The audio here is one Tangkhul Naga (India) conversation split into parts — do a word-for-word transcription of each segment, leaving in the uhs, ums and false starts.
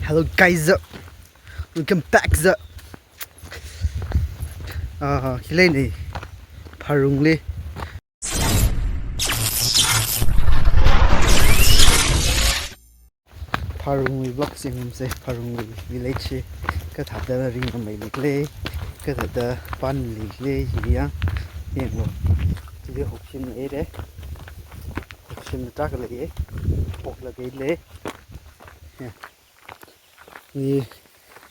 Hello guys, uh, welcome back, uh, uh, hi leina Pharungli. Pharungwui vlog singumse, Pharungwui village hi kathāda ringmeili khalei, kathāda panmeili khalei, hi yang, yanglu. Chili hokshim leire. Hokshim tak lei, hokla kei lei. Ya. Hi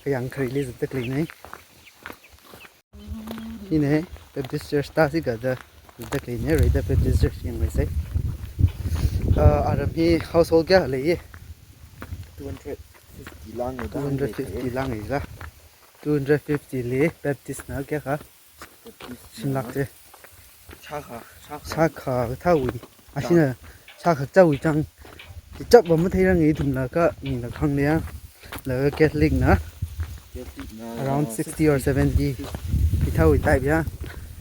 kayang khareli zatda khaleina. Hina Baptist Church ta si kada zatda khaleina, Reida Baptist Church yangmeise. Ah, aram hi household kayā lei? Two hundred fifty lang da. Two hundred fifty lang da. Two hundred fifty li Baptist na kayākha? Baptist na. Shinlak te. Shākha, shākha. Shākha thāwui. Ashina shākha thāwui chang. Chap va matheiranga ithumla kha mina khangna ya. Laga Catholic na. Catholic na around sixty or seventy. Fifty. Hithāwui type ya.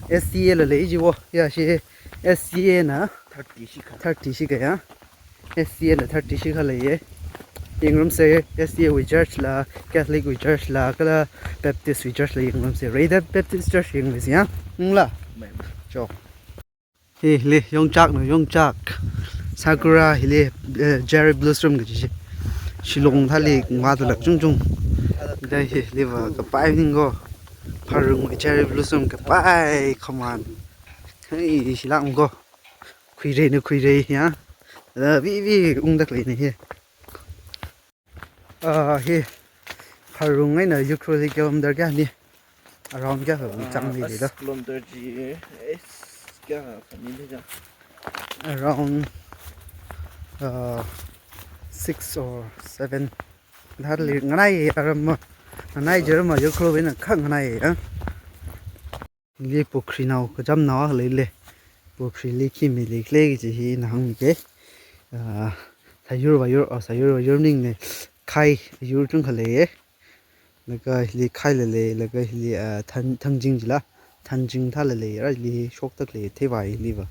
S C A la lei jiwo. Ya shi S C A na. Thirty shikha. Thirty shikha ya. S C A la thirty shikha leiye. Yangrumse, S C A wui church la, Catholic wui church la, kala Baptist wui church la yangrumse. Reida Baptist Church yangmeise ya. Ningla? Mai. Cho. Hili yongchak na yongchak. Sakura hili, eh, cherry blossom kaji shi. Shillong thāli ngva dalak chungchung. Da hili va kapai ning ko. Pharungwui cherry blossom kapai khaman. Hei, shilak ko. Khuirei na khuirei ya. Da vivi ungda khaleina hi. Ah, hi Pharung eina Ukhrul hi kilometer kayāni? Around kayā kha chang ni da? Kilometer chi, eh, kayā kha ni da. Around, uh, six or seven. Hardly nganai aram ma. Nganai jaram ma Ukhrul eina kha nganai ya. Hili pukhrinao, kachamnao leile. Pukhrili khi milik lei kaji hi ina hāngmike. Ah, sāyur vāyur, oh, sāyur vāyur maningla khai yur chungkha leiye. Laga hili khai la lei, laga hili, ah, thang, thangjing jila. Thangjing thāla lei, rāli shoktak lei, theivai hili va.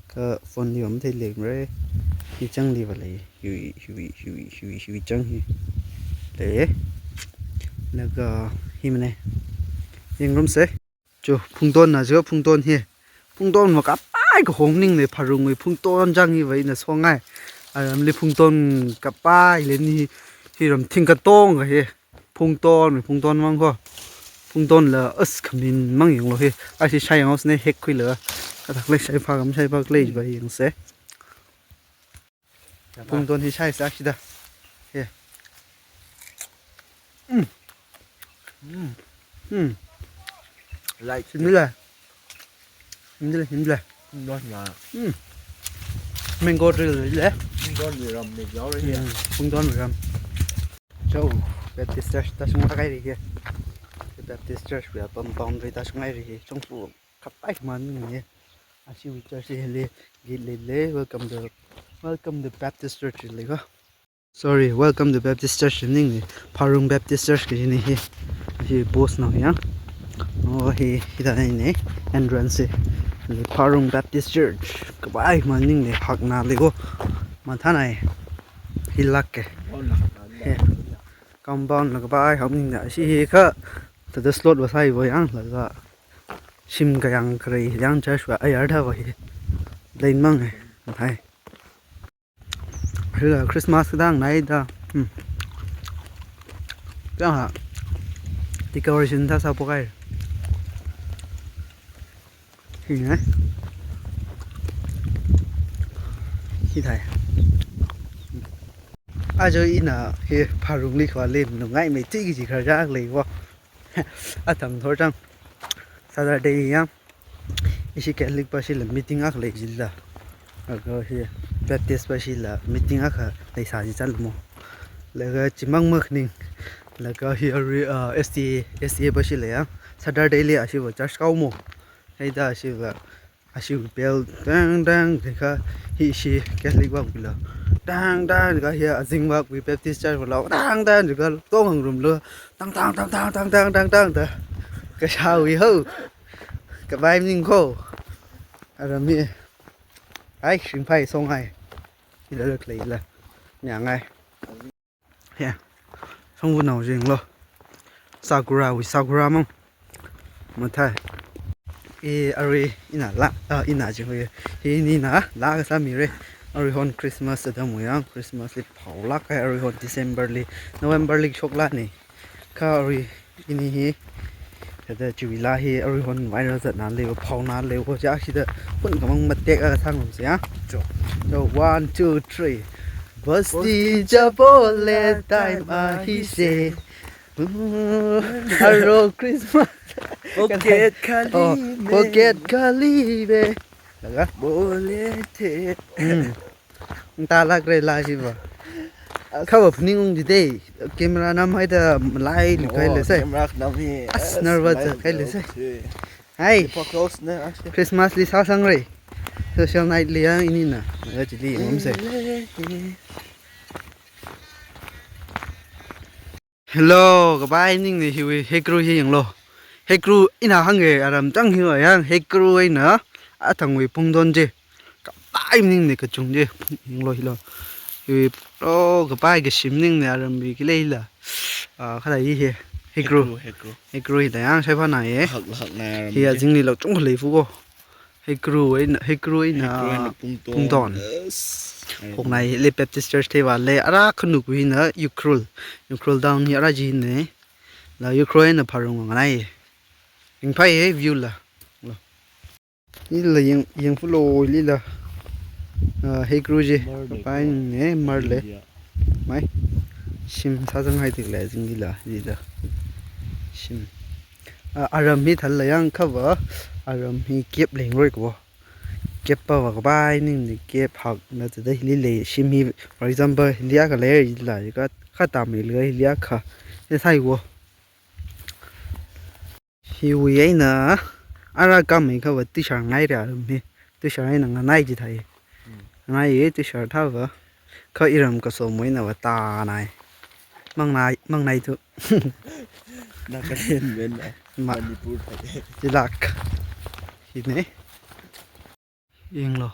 Kha phone li va matheilei mare. Hi changli va lei. Hiwui, hiwui, hiwui, hiwui, hiwui chang hi. Leiye. Laga hi mane. Yangrumse. Cho, phungton na cho, phungton hi. Phungton va kapai kahong maningla, Pharungwui phungton chang hi va ina songai. Aramli phungton kapai leini, hi ram thing katong ka hi. Phungton, phungton mang ko. Phungton la as khamin mang yanglu hi. Ashi shai yanghaosei ne hek khuilaga. Kathak lei shai phakam shai phak lei va yangse. Phungton hi shai sāshida. He. Mm. Mm. Mm. Like. Himlila. Himlila, himlila. Phungton ya. Mm. Mango tree le. Phungton ram ne jau re ya. Mm. Phungton ram. Cho, Baptist Church ta shung kai re ya. Baptist Church ya pam boundary ta shung kai re ya. Chong pu kapai man ni ya. Ashiwui church hili gate leile, welcome to, welcome to Baptist Church leiko. Sorry, welcome to Baptist Church maningla, Pharung Baptist Church kajina hi. Hi post na ya. Oh, hi, hithāda ne, entrance hi. Hi Pharung Baptist Church. Kapai maningla, hakna leiko. Mathānai. Hi lak ke. Hi. Compound la kapai hap maningla. Shi hi kha, thāda slot va sāi va yanglaga. Shim kayang kharei yang church va ayar thā va hi. Plain mang e. Hai. Hila Christmas kadang nai da. Hmm. Kya ha? Decoration ta sa pokai. Hi ne. Hi thai. Ajo ina hi Pharungli khwa le nungai mei tiki ji khar jak lei wa. Atam thor chang. Saturday yang. Ishi Catholic pashila meeting akha lei jila. Laga hi Baptist pashila meeting akha leisā ji chālmo. Laga chimang makning. Laga hi ari, ah, S T A, S T A pashila ya. Saturday li ashiva church kaomo. Haida ashiva, ashiva bell dang dang, laga hi ishi Catholic vak bila. Dang dang, laga hi azing vak wi Baptist church vak la. Dang dang, laga tong hang room lo. Dang dang, dang dang, dang dang, dang dang da. Kashāwui ho. Kapai maning ko. Aram hi. Ai, shingpai songai. Ila lak lei ila. Nyangai. Ya. Thangvunao jinglo. Sakura wui sakura mang. Mathai. E, arui ina la, ah, ina jing hui. Hi nina la kasamire. Aruihon Christmas atam wui yang, Christmas li phaolāk kahai aruihon December li, November li shoklākne. Kha arui ini hi, thāda chiwui la hi aruihon viral zatnālei, phaonālei, ja shida hun kamang matek akha sāngarumsa ya. Jo. Jo, one, two, three. Basti ja bole time ahi se. Aro Christmas. Pocket khali Oh, me. Pocket khali me. Laga? Bole the. Hmm. Talākre la hiva. As- Khava phaningung jide. Camera namhaida malai li Oh, kahailei sai. Camera nam hi. As As nervous malai kahailei sai. Okay. Hai. Ipa close na, actually. Christmas li sāsangre. Social night li yang inina. Laga chili mamse. Hello, kapai maningne hiwui hekru hi yanglo. Hekru ina hānge aram tang hiwa yang hekru eina athangwui pungton je. Kapai maningne kachung je. Yanglo hilo. Hiwui pro kapai kashim maningne aramwui khaleila. Ah, khala hi he. Hekru. Hekru, hekru. Hekru hila yang shaiphāna ye. Hak, hak na aram Hi je. Azingli lak chung khalei fuko. Hekru eina, hekru eina Hekru eina pungton. Pungton. Yes. Phoknai hili Baptist Church theiva lei, ara khanuk hina Ukhrul. Ukhrul town hi ara jine. La Ukhrul eina Pharong nganai. Ringphai he view la. Lo. Hila yang, yang fulo hila. Ah, hekru je. Mar le Kapai ko. Ne, mar le. India. Mai. Shim sāzang hai tik le zingila, zila. Shim. Ah, aram hi thāla yang khava, aram hi kep lengroi ko. Kep pava kapai maningne kep hak na tada hili lei shim hi, for example, hili akha lei la, ka, kha tamei le hili akha. Ne sai ko. Hiwui eina, ara kamei khava tuishar ngaire aram hi. Tuishar eina nganai jithai. Hmm. Nganai ye tuishar thāva. Kha iram kasomwui einava tanai. Mangnai, mangnai tu. Nagaland men na. Ma. Manipur thai. Jilak. Hine. Yanglo.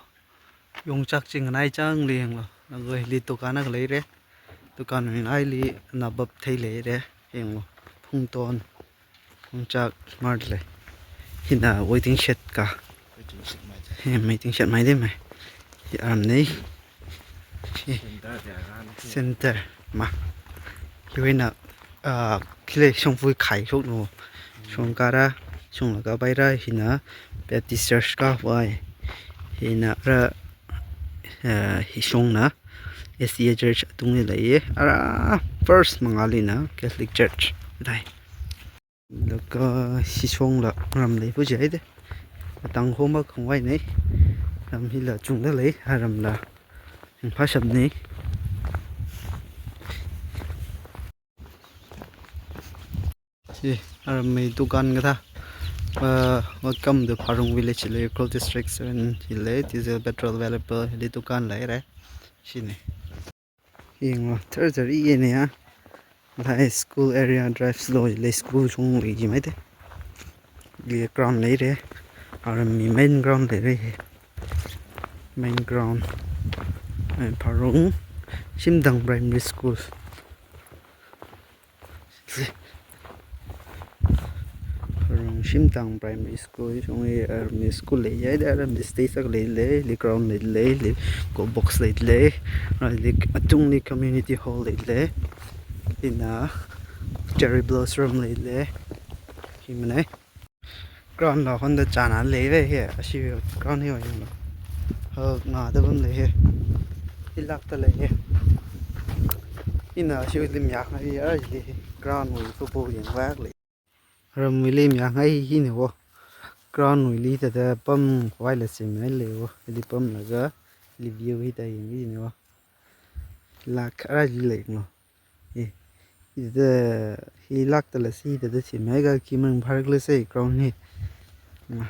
Yongchak ching nganai changli yanglo. Laga hili dukan akha leire. Dukan wui ngaili nabap thei leire. Yanglo. Pungton. Yongchak mar le. Hina waiting shed ka. Waiting shed mai je. He, waiting shed mai de mai. Hi aram nei. Hi. Center de aram. Center ma. Hiwui eina, ah, khile shongfui khai shokno. Shong kara, shong laga paira hina Baptist Church kavai. Hina ra, ah, hi shongna S D A Church atungli lei. Ara first mangālina Catholic Church. Dai. Laga hi shongla ram lei pu jai de. Tangkhul ma khangwai nei. Ram hila chungda lei, aramla. Ringphāshap nei. Hi, aram mei dukan kathā. Uh, welcome to Pharong Village, le Ukhrul District seven, le diesel petrol available, le dukan leire. Shine. Yanglo, thar thar iyene ya. Lai school area drive slow le school shongwui ji mai de. Li ground leire. Aramwui main ground leire. Main ground. Eh, Pharong Shimdang Primary School. Pharong Shimdang Primary School, shongwui aramwui school lei, ya da aramwui stage akha leilei, li ground leilei, li goal box leilei, ah, li atungli community hall leilei, ina cherry blossom leilei, hi manei. Ground la honda chānā leive hi, ashi ground hi yanglo. Ho ngada bam lei hi. Ilak ta lei hi. Ina ashi lim yak ngai hi, ashi ground wui football yangvak lei. Aramwui lim yak ngai hi ne wo. Ground wuili tada pam khavai la sem ngai lei wo. Li pam laga, li view hi ta yangli ne wo. Lak ara li lei ngo. Eh, ida hi lak tala si ida da si mai ga ki mang pharak le sai ground hi. Ma.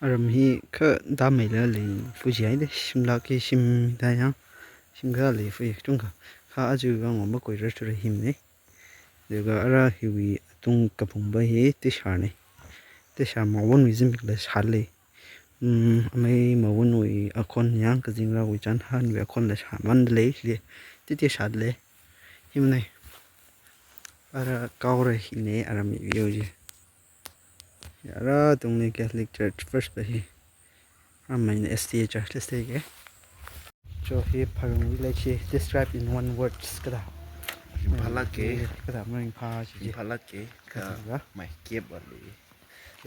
Aram hi kha da mai la lei fu ji ai de, shim lak hi shim da yang. Shim ga lei fu ye chung kha. Kha aju ga ngom ba koi ra chu ra him ne. Daga ara hiwui atung kaphung ba hi tishar ne. Tishar mawun wui zimik la shar lei. Hmm, amei mawunwui akhon yang kazingraowui chānhanwui akhon la shāman lei, lei. Titi shālei. Himnei. Ara kaora hina aramwui view chi. Ara tungli Catholic Church first pa hi. Aramwui eina S D A Church lei stage. Cho hi Pharung village hi describe in one words kada. Imphal lāka. Kada maringphā chi. Imphal lāka. Ka. Kada. Mai kep ali.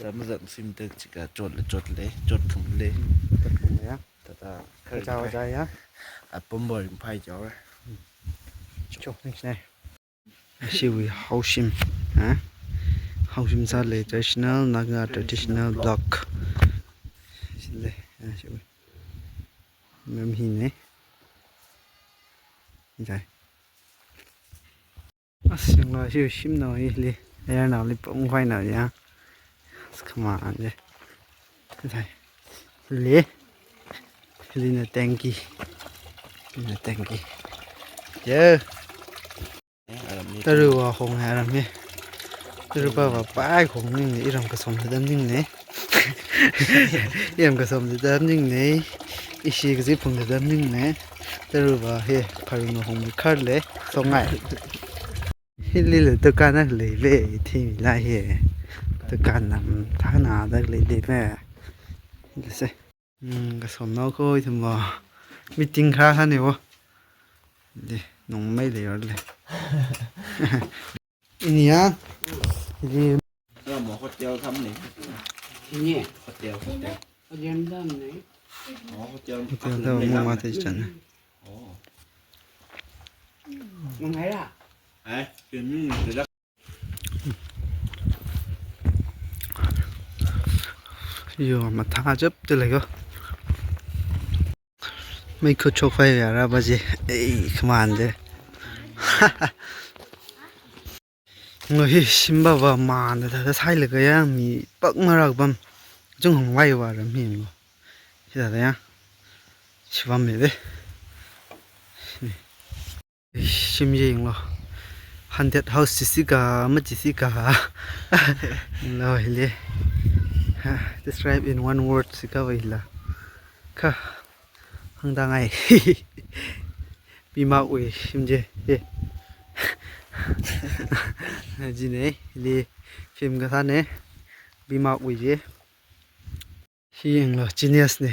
Ramzan sim te chika chot le chot le, chot thum le. Chot thum le ya. Tata. Ka chao chao ya. Apam bor imphai chao. Cho, next ne. Ashiwui haoshim, ha? Haoshim sālei traditional, Naga traditional block. Shilei, ashiwui. Mem hina. Jai. Asing lo ashiwui shimnao hili. Ayarnaoli pamkhuinao ya. As, come on, je. Jai. Hili. Hilina tanky. Hilina tanky. Yo. Taruva hong hai aram hi. Taruva va pai hong ningne, iram kasom thāda ningne. Iram kasom thāda ningne. Ishi kaji phung thāda ningne. Taruva hi Pharung hong mi khar le, songai. Hili le dukan na lei ve, ithi la hi. Dukan nam thana da lei lei ve. Hili se. Hmm, kasomnao ko ithum va. Meeting kha kha ne vo. Di, nungmei lei yor le. Ini ya. Di. Ramo hotel tham ne. Ini. Hotel, hotel. Hotel tham ne. Oh, hotel. Hotel tham ne. Mama te chan. Oh. Nung hai ra? Hai, kemi ne. Yo, mathā chap te lei ko. Mei khuchok phai ya ra ba je. Ei, come on je. Ngo hi shimba va man da da sai le ka ya mi pak marak bam. Jung hong vai va ram hi ngo. Hi da da ya. Shibam le de. Shim yeng lo. Haunted house chi sika, ma chi sika. Lo hili. Ha, describe in one word sika va hila. Kha. Hangda ngai. Bima wui shim je. Ye. Ji ne, hili film kasā ne. Bima wui je. Hi yeng lo, genius ne.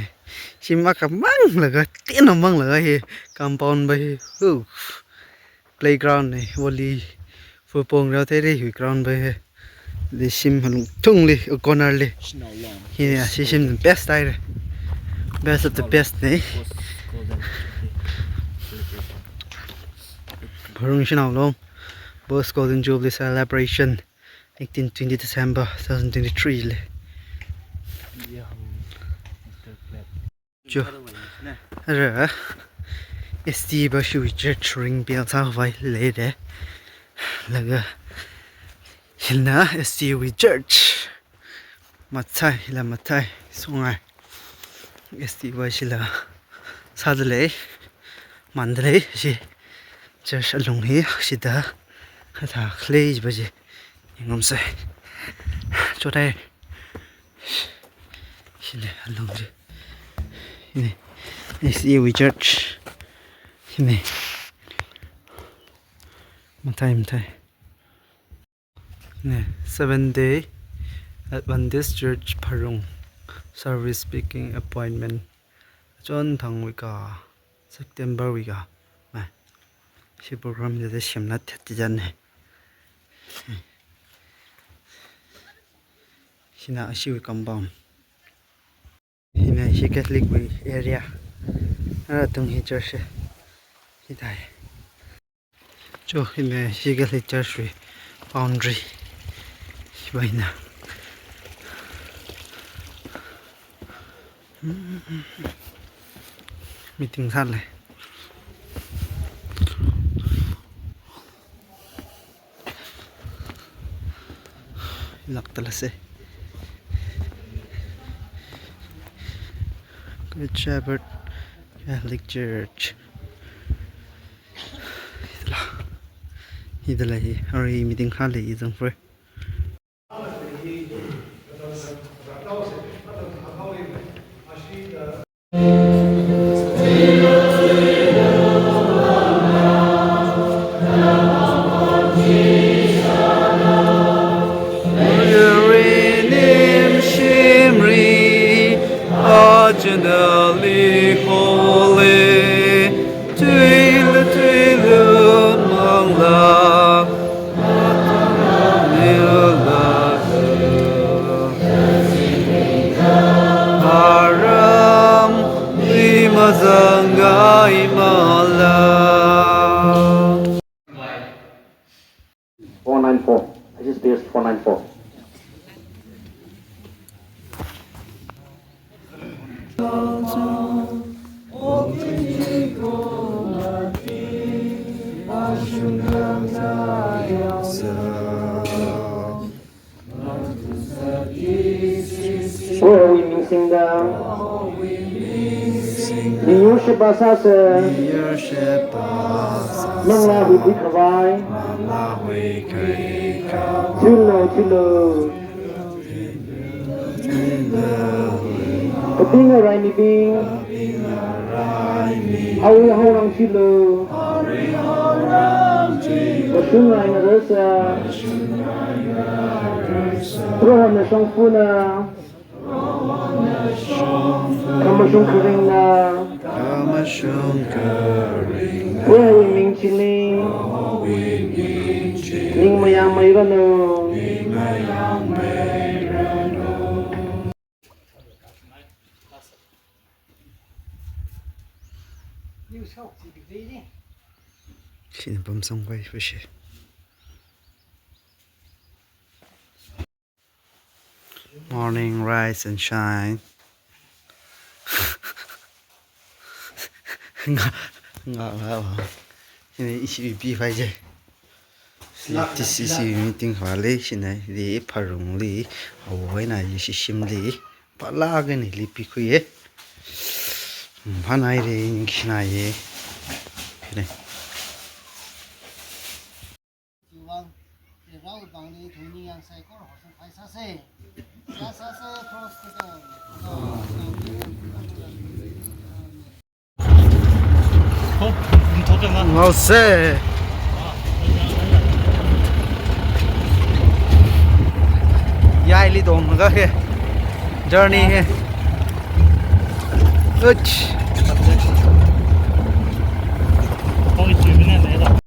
Shim akhamang laga, tena mang laga hi, compound va hi, hu. Playground ne, volley, football rao thei rei hi ground va hi. Li shim halung thung li, corner li. Hi ne, shi shim best ai re. Best of the best ne. Pharung Shanao Long, Boss Golden Jubilee Celebration. Eighteen twenty December two thousand twenty-three le. Cho. Ara S D A va shiwui church ring bell sāvai lei de. Laga hilna S D A wui church. Mathai, hila mathai, songai. S D A va shila sāda lei, manda lei, shi. Church alung hi, shida, kathā khalei va ji. Yangam sai. Chotai. Shile alung ji. Hine. S D A wui church. Hine. Mathai, mathai. Ne, Seventh Day Adventist Church Pharung service speaking appointment. Chon thang wui ka, September wui ka. Mai. Shi program de de shimna thet jan ne. Shina ashiwui compound. Hina hi Catholic wui area. Ara tung hi church hi. Hi thai. Cho hina hi Catholic church wui boundary. Hi va hina. Meeting sālei. Lak tala se. Good Shepherd Catholic Church. Hithāla. Hithāla hi. Hari meeting khalei hi zang for. Four nine four. H S P S four nine four. Prohowui ming singda, miyur sheba sāsa, manglā huikhui khavai, thilo, thilo. Kapinga raimibing, awui haorang thilo. Kashung rai ngararsa. Prohona shongfana, khamashung kharingna, khamashung kharingna, Prohowui ming chili, Prohowui ming chili, ning mayāngmeiranu. Ning mayāngmeiranu. Shina pamsang vai pashi. Morning, rise and shine. Nga, nga, nga, nga. Ini isi pi pai je. T C C meeting hall li shina, li pharung li, awui na yi shishim li, pala gani li pikhui ye. Phanai li, ningkhina ye. Pine. Chiwang, Prohowui pāngli thungni yang saikora horsangphai sāsa. Sāsa, cross khuda. Ngaose. Yaili dong ga he. Journey he. Uch.